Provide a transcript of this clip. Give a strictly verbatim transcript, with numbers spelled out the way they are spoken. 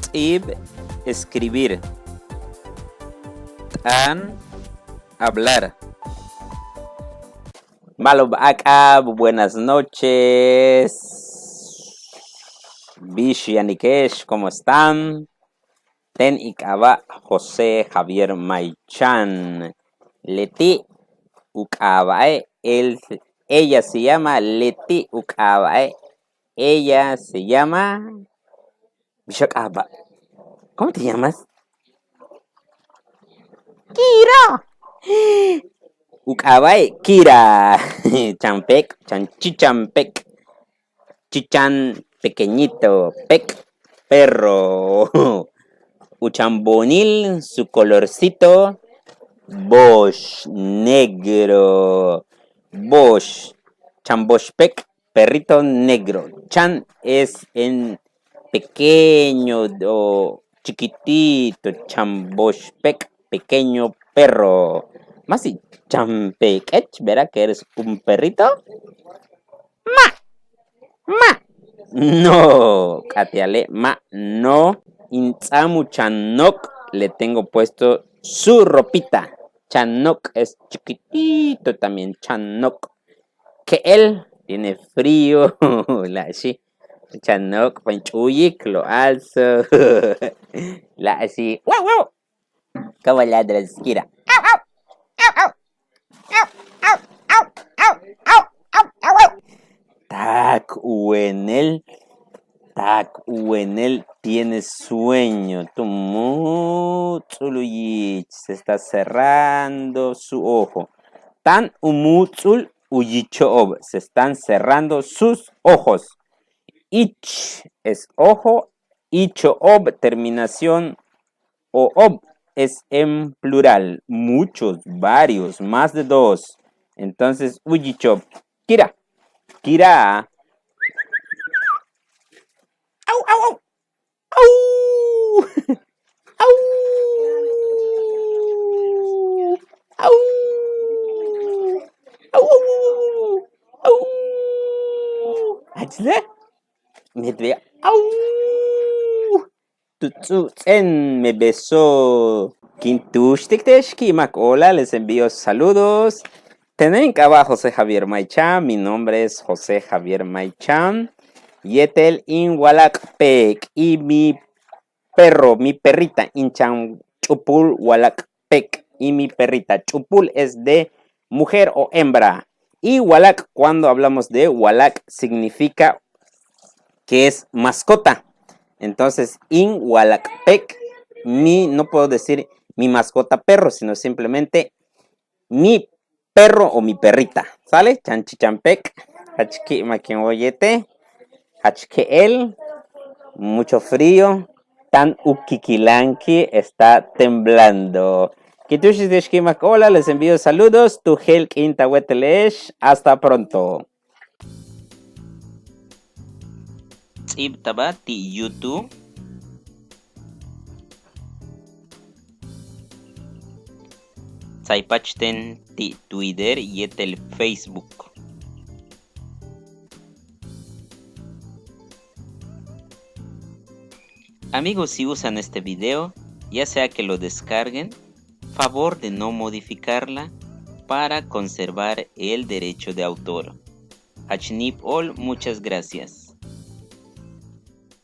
Ts'íib, escribir. T'aan, hablar. Ma'alob áak'ab, buenas noches. Bix yanike'ex, ¿cómo están? Ten in k'aaba' José Javier Maichan. Leti' u k'aaba'e', él, ella se llama, leti' u k'aaba'e', ella se llama. Bix a k'aaba'? ¿Cómo te llamas? Kira. U k'aaba'e' Kira. Chan pek, chan chichan pek. Chichan pequeñito, pek, perro. U chan boonil, su colorcito, boox, negro. Boox, chan boox pek, perrito negro. Chan es en pequeño o chiquitito, chan boox pek, pequeño perro. Ma' si chan pekech, ¿verdad que eres un perrito? Ma', ma'. No, k'áat ya'ale', ma', no. In ts'áam u chan nok', le tengo puesto su ropita. Chan nok' es chiquitito también, chan nok'. Ke'el, tiene frío, la'axi'. Chan nok', pues in ch'u'uyik, lo alzo. La'axi', wow, wow. ¿Cómo ladras, Kira? Tak wenel, tak wenel, tiene sueño. Tu múuts'ul u yich, se está cerrando su ojo. Táan u múuts'ul u yicho'ob, se están cerrando sus ojos. Ich es ojo, icho'ob, terminación o'ob, es en plural, muchos, varios, más de dos. Entonces, u yicho'ob. Kira, Kira. Au, au, au. Au. Au. Au. Au, au, au, au. Achile. Me tuve. Au. Tu ts'uts'en me beso. Kin túuxtik te'ex ki'imak o'olal, les envío saludos. Tene' in k'aaba' José Javier Maichan, mi nombre es José Javier Maichan. Yéetel in walak' pek y mi perro, mi perrita, in chan ch'upul walak' pek y mi perrita. Ch'upul es de mujer o hembra. Y walak', cuando hablamos de walak', significa que es mascota. Entonces, in walak' pek, mi, no puedo decir mi mascota perro, sino simplemente mi perro o mi perrita. ¿Sale? Chan chichan pek, jach ki'imak in wóol yéetel, jach ke'el, mucho frío, táan u kikilanki, está temblando. Kin túuxtik te'ex ki'imak o'olal, les envío saludos, tu jeel k'iin ta wéetele'ex, hasta pronto. Ts'íibtaba' ti' YouTube. Tsaypach ten ti' Twitter yéetel Facebook. Amigos, si usan este video, ya sea que lo descarguen, favor de no modificarla para conservar el derecho de autor. Jach níib óol, muchas gracias.